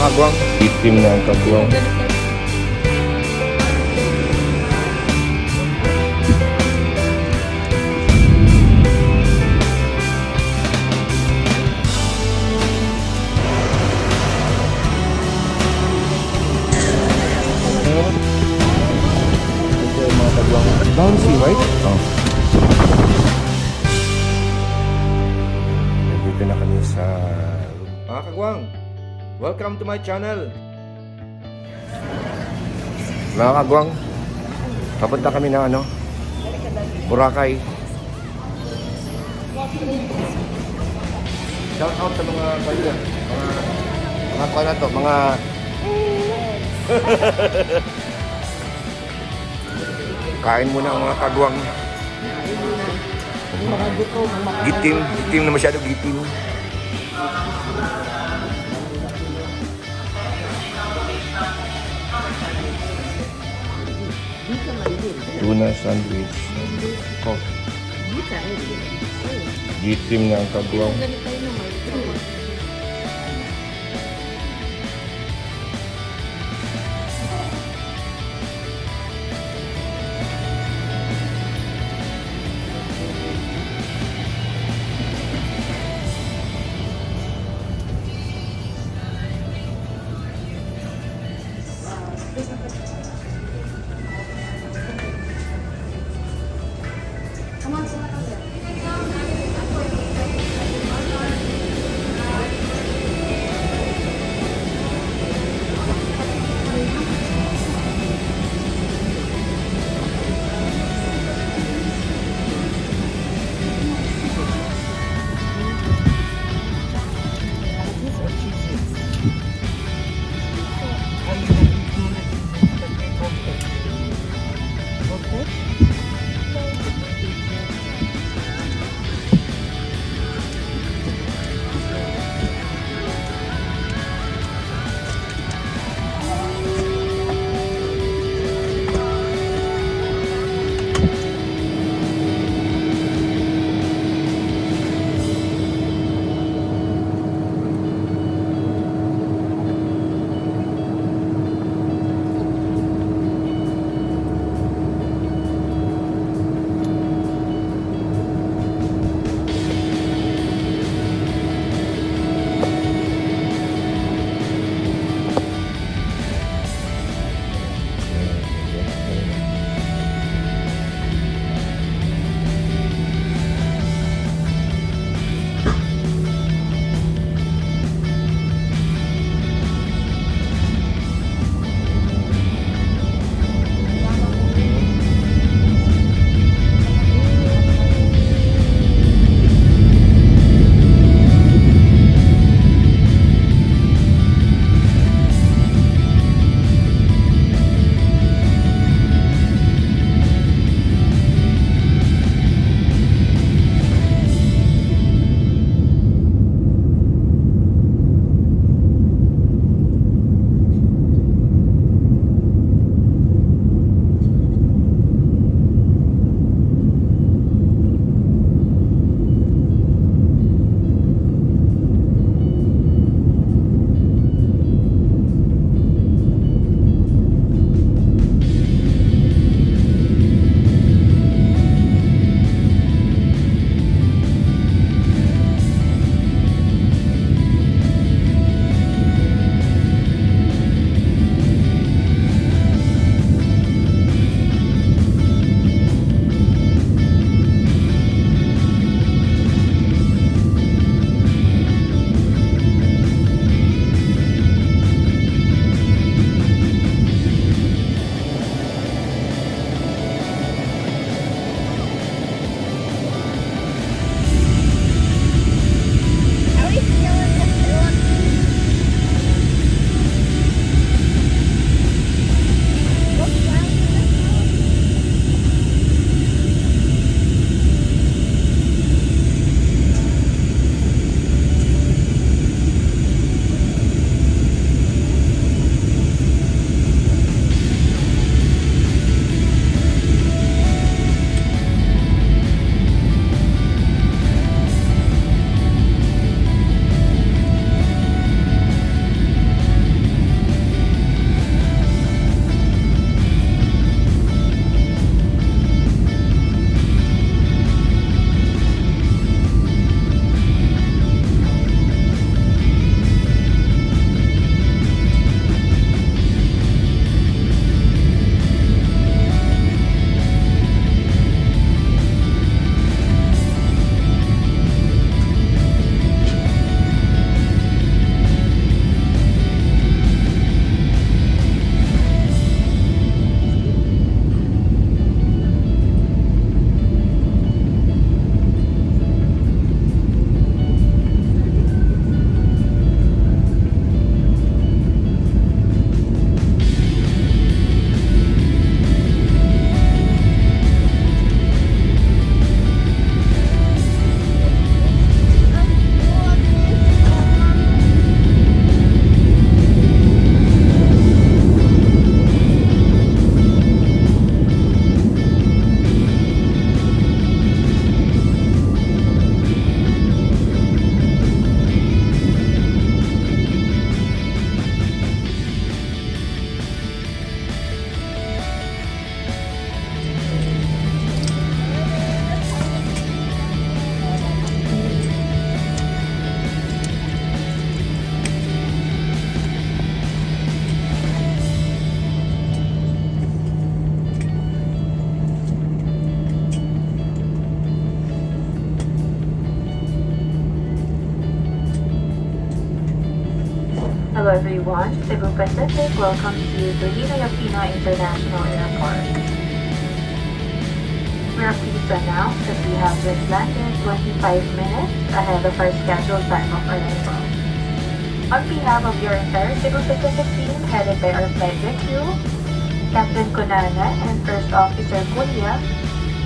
Kagwang. Itim na ang kagwang. Ito yung mga kagwang. Bouncy, right? Oh. Nandito na kami sa room. Mga kagwang, welcome to my channel. Mga kagwang, papunta kami ng ano, Boracay. Shout out sa mga kanya, mga kuha na to, mga kain muna ang mga kagwang. Gitim, gitim na masyado gitim. Tuna sandwich. Coffee. Gitim na ang kagwang. Everyone. Cebu Pacific welcomes you to Ninoy Aquino International Airport. We are pleased to announce that we have just landed 25 minutes ahead of our scheduled time of arrival. On behalf of your entire Cebu Pacific team, headed by our flight deck crew, Captain Kunana and First Officer Kunya,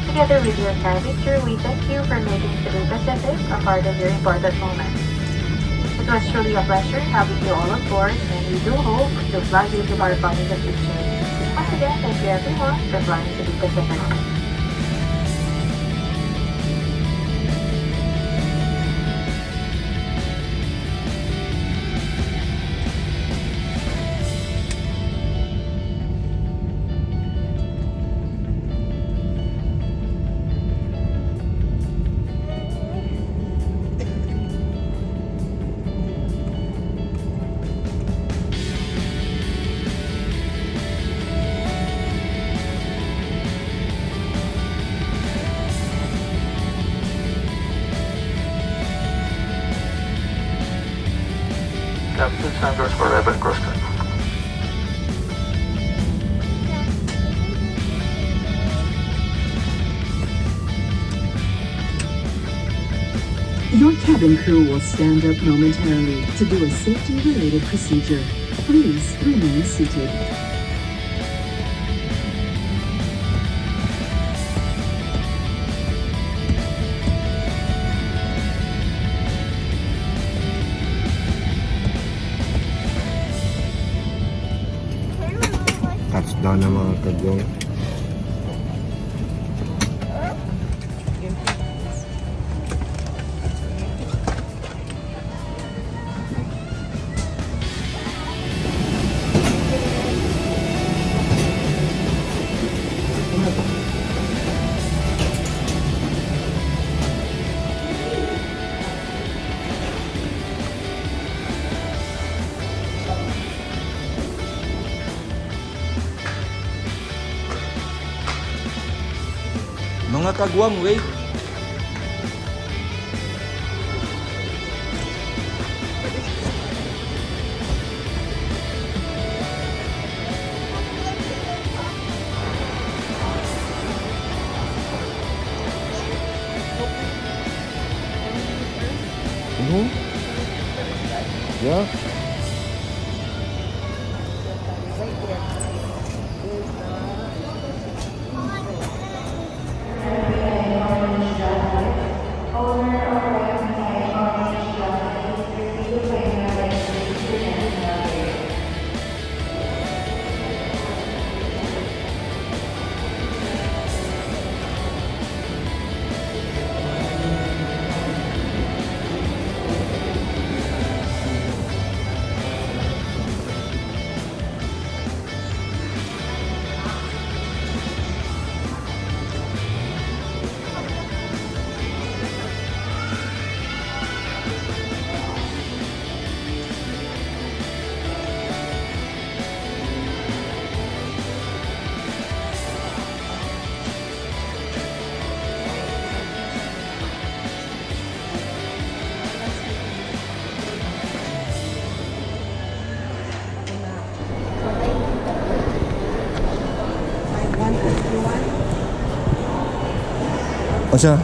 together with your cabin crew, we thank you for making Cebu Pacific a part of your important moment. It was truly a pleasure having you all on board, and we do hope to fly you to Marcon in the future. Once again, thank you, everyone, for flying Cebu Pacific. Captain Sanders for Reverend Crosscut. Your cabin crew will stand up momentarily to do a safety-related procedure. Please remain seated. Touchdown na, mga kagwang. Mga kagwang, wait! Yeah. Asa?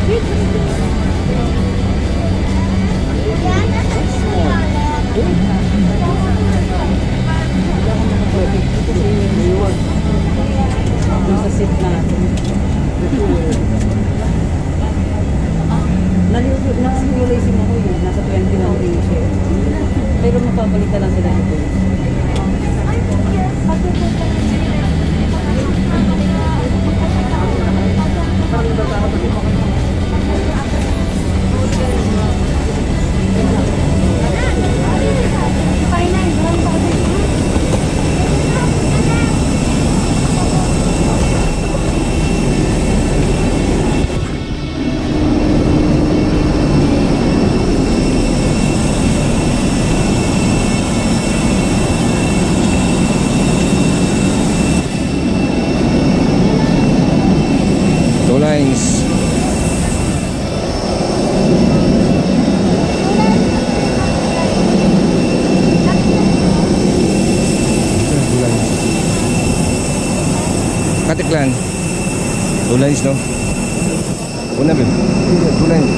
Doon sa seat natin. Nakasimulation ako yun. Nasa 21 din siya. Pero mapabalik na lang sila dito. Two lines. Two lines. Katiklan. Two lines, no? Una, babe. Two lines.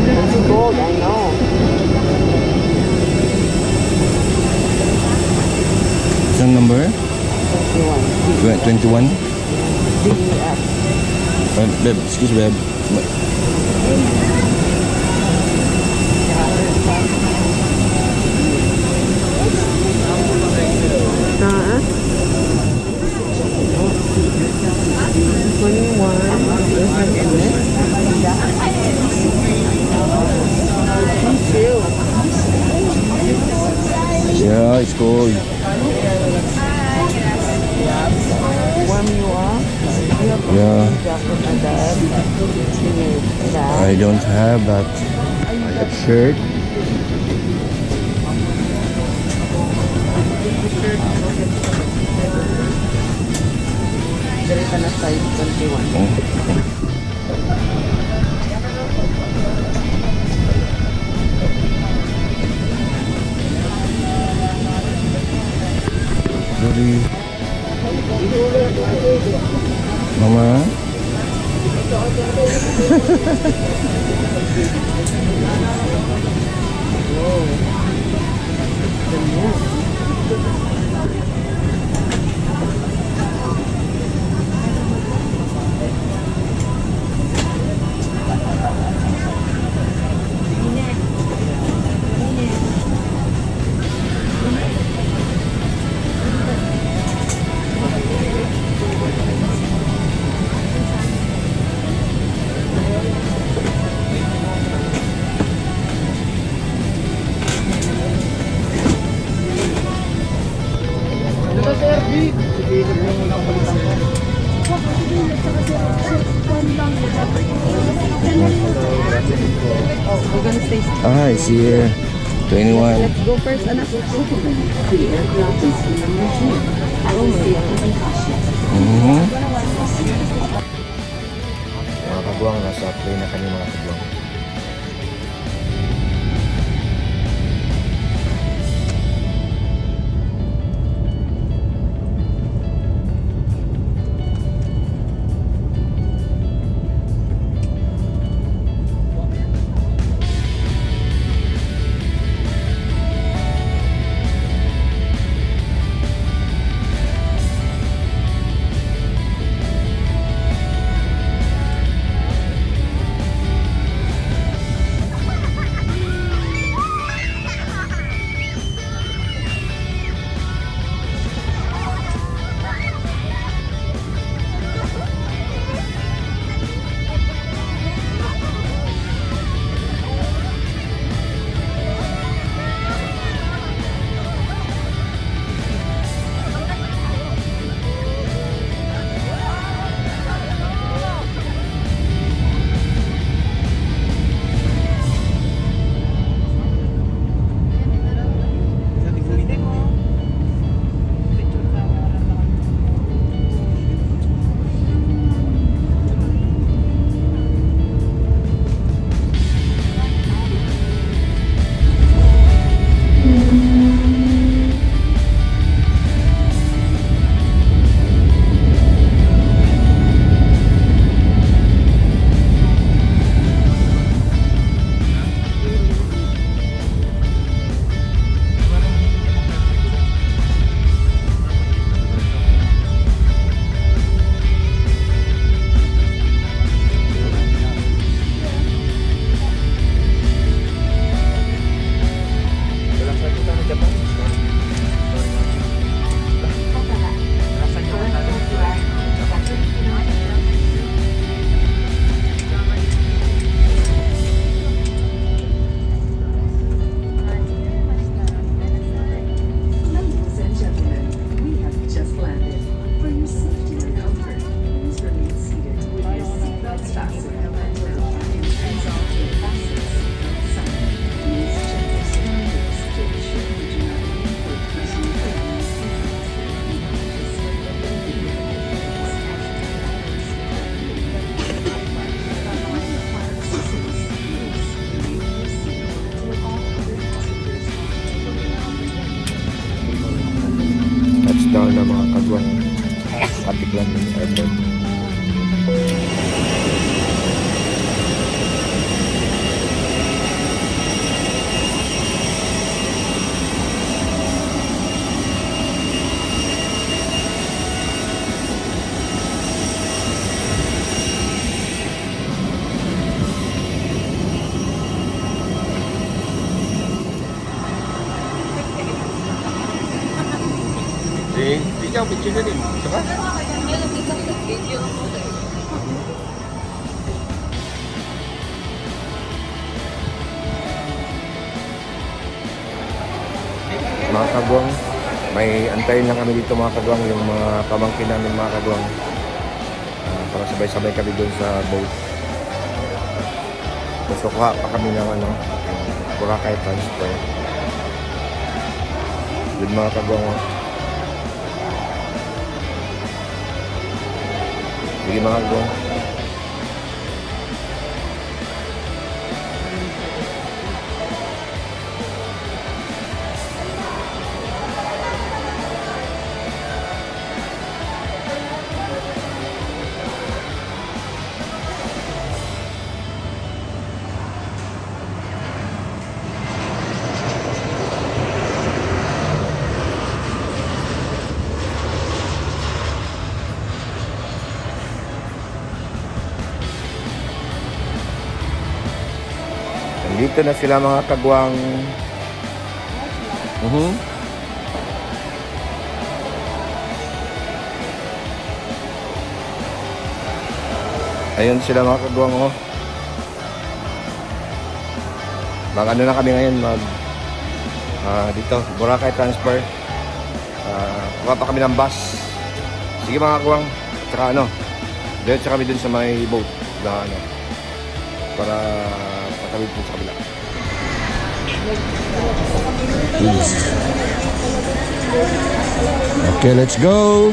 It's gold, I know. Isang number? 21. 21? DEF. Babe, excuse me, babe. Ah. 21. Chill. Yeah, it's cold. Warm you up. You have jacket and that. You need that. I don't have, but I have shirt. Dali ka na size 21. Oh. Sorry. Mama? Oh, we're gonna stay. Ah, it's here. 21. Let's go first, anak. The aircraft is number 2. As a safety precaution. Mga kagwang, nasa plane na kami, mga kagwang. Picture na din. Gusto ka? Video mo. Mga kagwang, may antayin lang kami dito, mga kagwang, yung mga pamangkin namin, mga kagwang. Para sabay-sabay kami doon sa boat. Tapos kuha pa kami ng ano, Boracay transfer. Yun, mga kagwang, oh. Sige, mga kagwang. Nandito na sila, mga kagwang. Ayun sila, mga kagwang, oh. Mag ano na kami ngayon, mag dito, Boracay transfer. Kuha pa kami ng bus. Sige, mga kagwang. Tsaka ano, diretso kami dun sa may boat na ano, para patawid po sa kabila. Okay, let's go.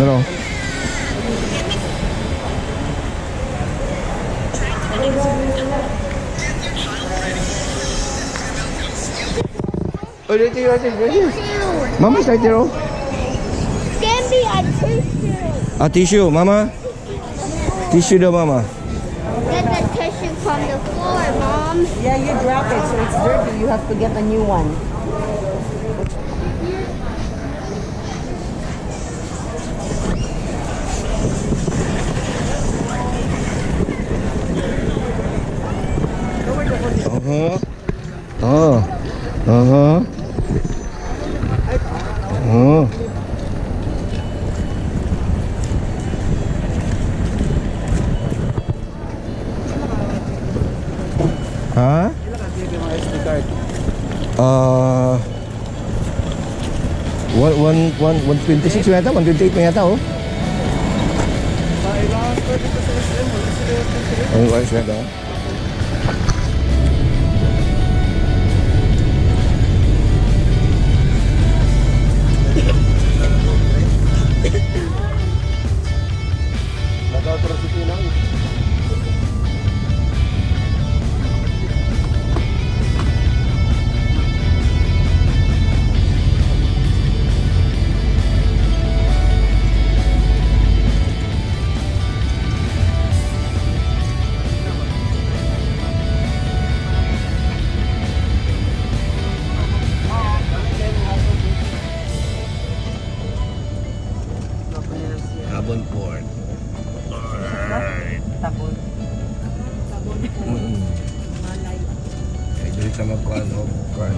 No. Oh, right here, right here, right here. Mama's right there, oh. Give me a tissue. Ah, tissue, mama. Tissue daw, mama. Get the tissue from the floor, Mom. Yeah, you drop it, so it's dirty. You have to get a new one. Oh. Oh. Ha? 1, 1, 1, 126 yata, 128 pa yata, oh. Ano ba siya daw? Habon Port. Tapos. Ay, dali ka magkuhan o kuhan.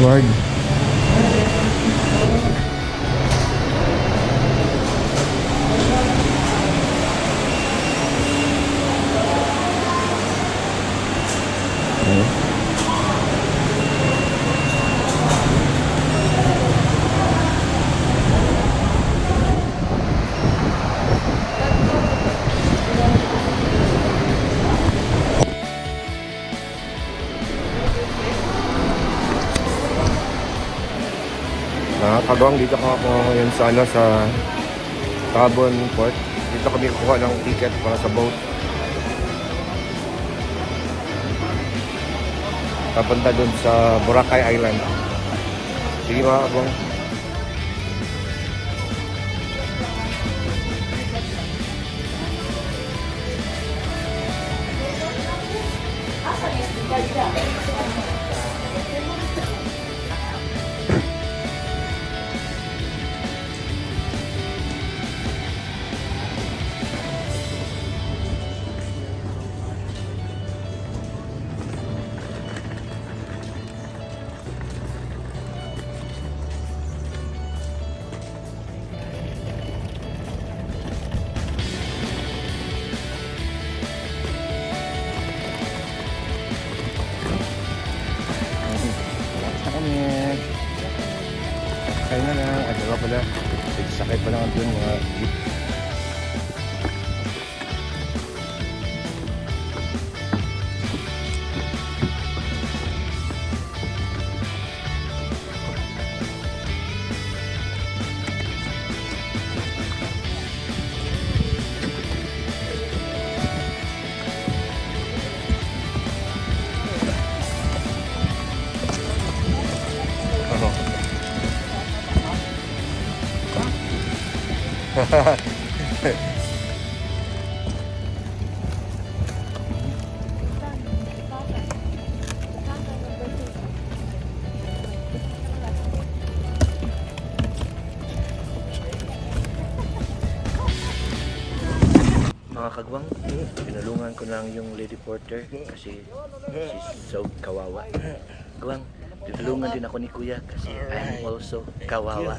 Lord. Mga kagwang, dito ko ako ngayon sa, ano, sa Tabon Port. Dito kami kukuha ng ticket para sa boat. Papunta dun sa Boracay Island. Sige, mga kagwang. Tapos na kami. Sakay na lang. Ay, dalawa pala. Sakay pa lang doon mga jeep. Ano? Mga kagwang, pinulungan ko lang yung lady porter kasi she's so kawawa. Gwang, tinulungan din ako ni kuya kasi I'm also kawawa.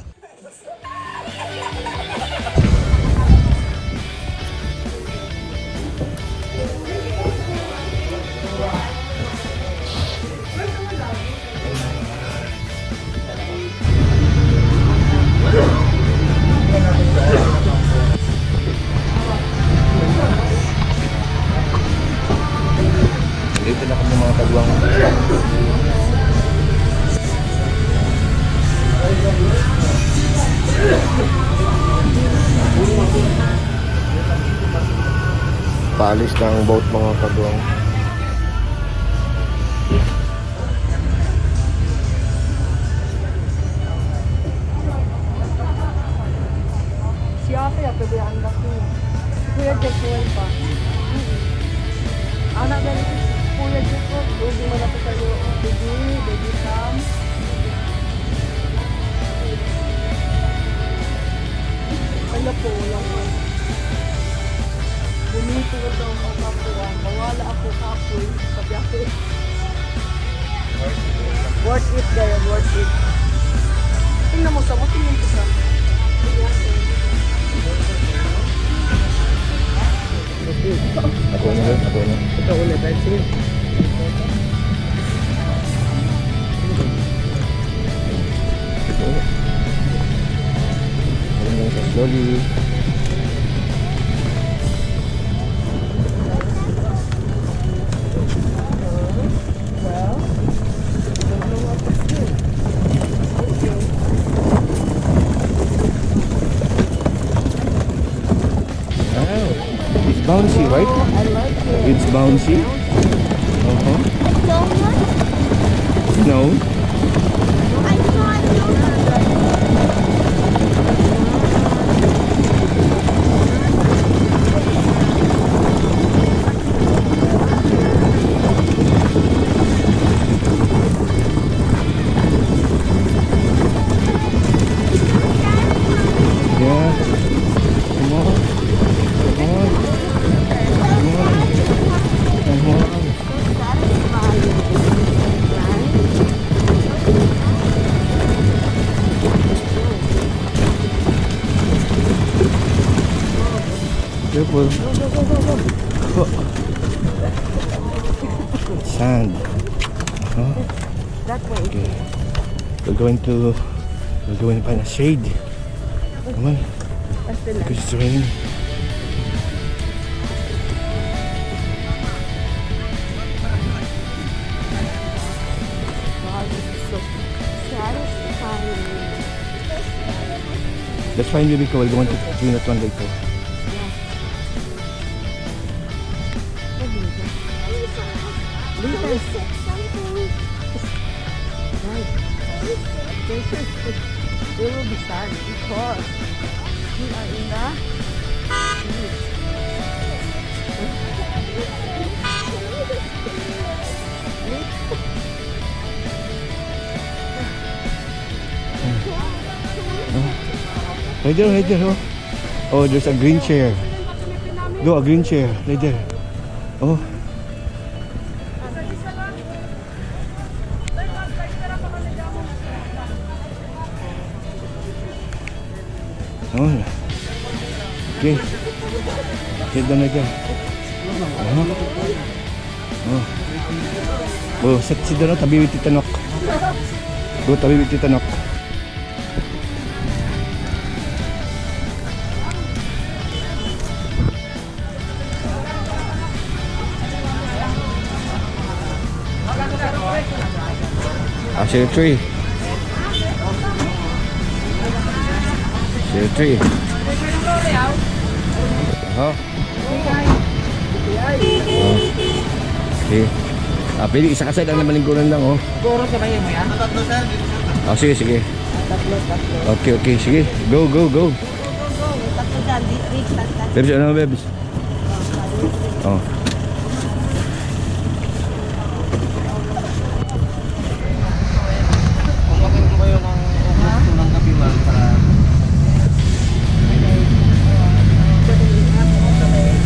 Dito na kami, mga kagwang. Paalis na ang boat, mga kagwang. Si ate, ate, ang laki. Si Kuya Jekyll pa. Anak na rin si Kuya Jekyll. Baby mo na po kayo. Baby, baby Sam. Wala po, wala po. Bumito ko daw mga kapwa. Mawala ako kapoy sa biyahe. Worth it, guys. Worth it. Tingnan mo sa mo, tingnan ko sa. Ako na rin, ako na. Ikaw ulit, ay, sige. Alam mo, slowly. Well, don't know what to do. Okay. Wow. It's bouncy, right? I like it. It's bouncy. Donut? No. I saw a donut. Yeah. Come on. Come on. Come on. Come on. Careful. Go, go, go. Sand. That way. Okay. We're going to find a shade. Come on. Because it's raining. Wow, this is so satisfying. That's fine, baby. We're going to clean that one later. Can we sit something? Right. They will be sad because we are in the beach. Right there, right there, oh. Oh, there's a green chair. Go, a green chair. Right there. Oh. Oh. Okay. Sit down right there. Oh. Oh. Oh, sit down, tabi with Tita Nok. Go, tabi with Tita Nok. Ah, 03. 03. Oh. Oh. Okay. Ah, pwede isa kasi lang naman lingkuran lang, oh. Goro sa bayan mo yan? Ah, sige, sige. Tatlo, tatlo. Okay, sige. Go, go, go. Go, go, go. Tatlo dyan. Rick, tatlo. Bebs, ano, Bebs? Oh. Kumakin ko kayo ng August ng gabi, ma'am, para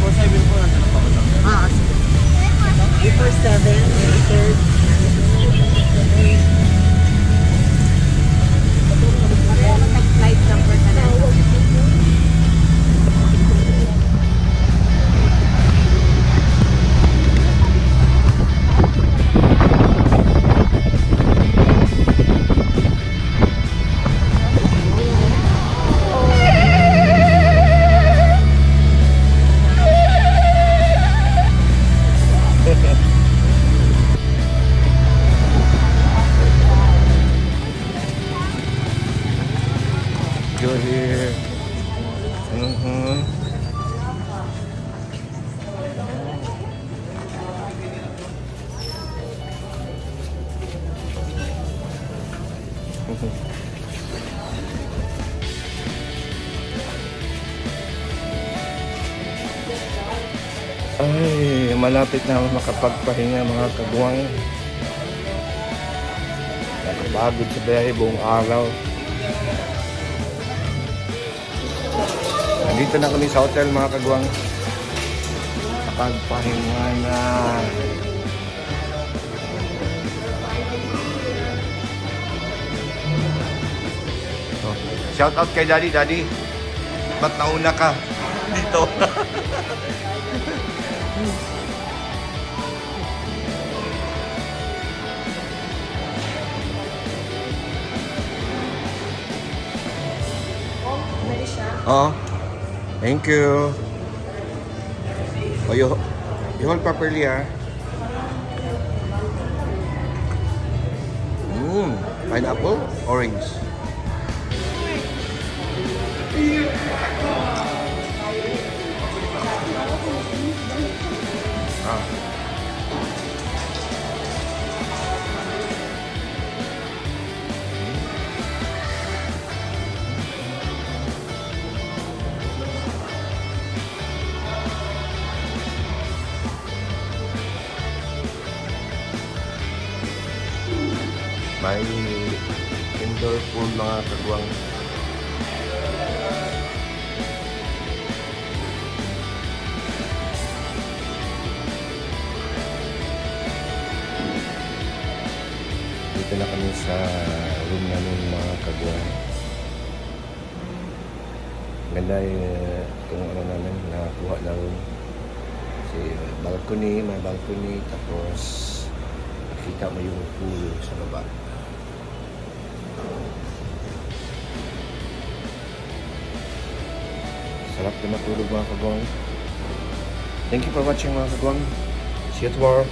4-7 po, nandun ang pababa. Ah, sige. Before 7, 8:30. Flight number ka na. Go here. Ay, malapit na makapagpahinga, mga kagwang. Nakapagod sa biyahe buong araw. Nandito na kami sa hotel, mga kagwang. Nakapagpahinga na. Oh, shout out kay Daddy. Daddy, ba't nauna ka dito? Oo. Thank you. Oh, you hold properly, ah. Pineapple, orange. Ah. May indoor pool, mga kagwang. Dito na kami sa room namin, mga kagwang. Ganda eh, kung ano namin nakakuha na room. Kasi balcony, may balcony, tapos nakita mo yung pool sa baba. Sarap na matulog, mga kagwang. Thank you for watching, mga kagwang. See you tomorrow.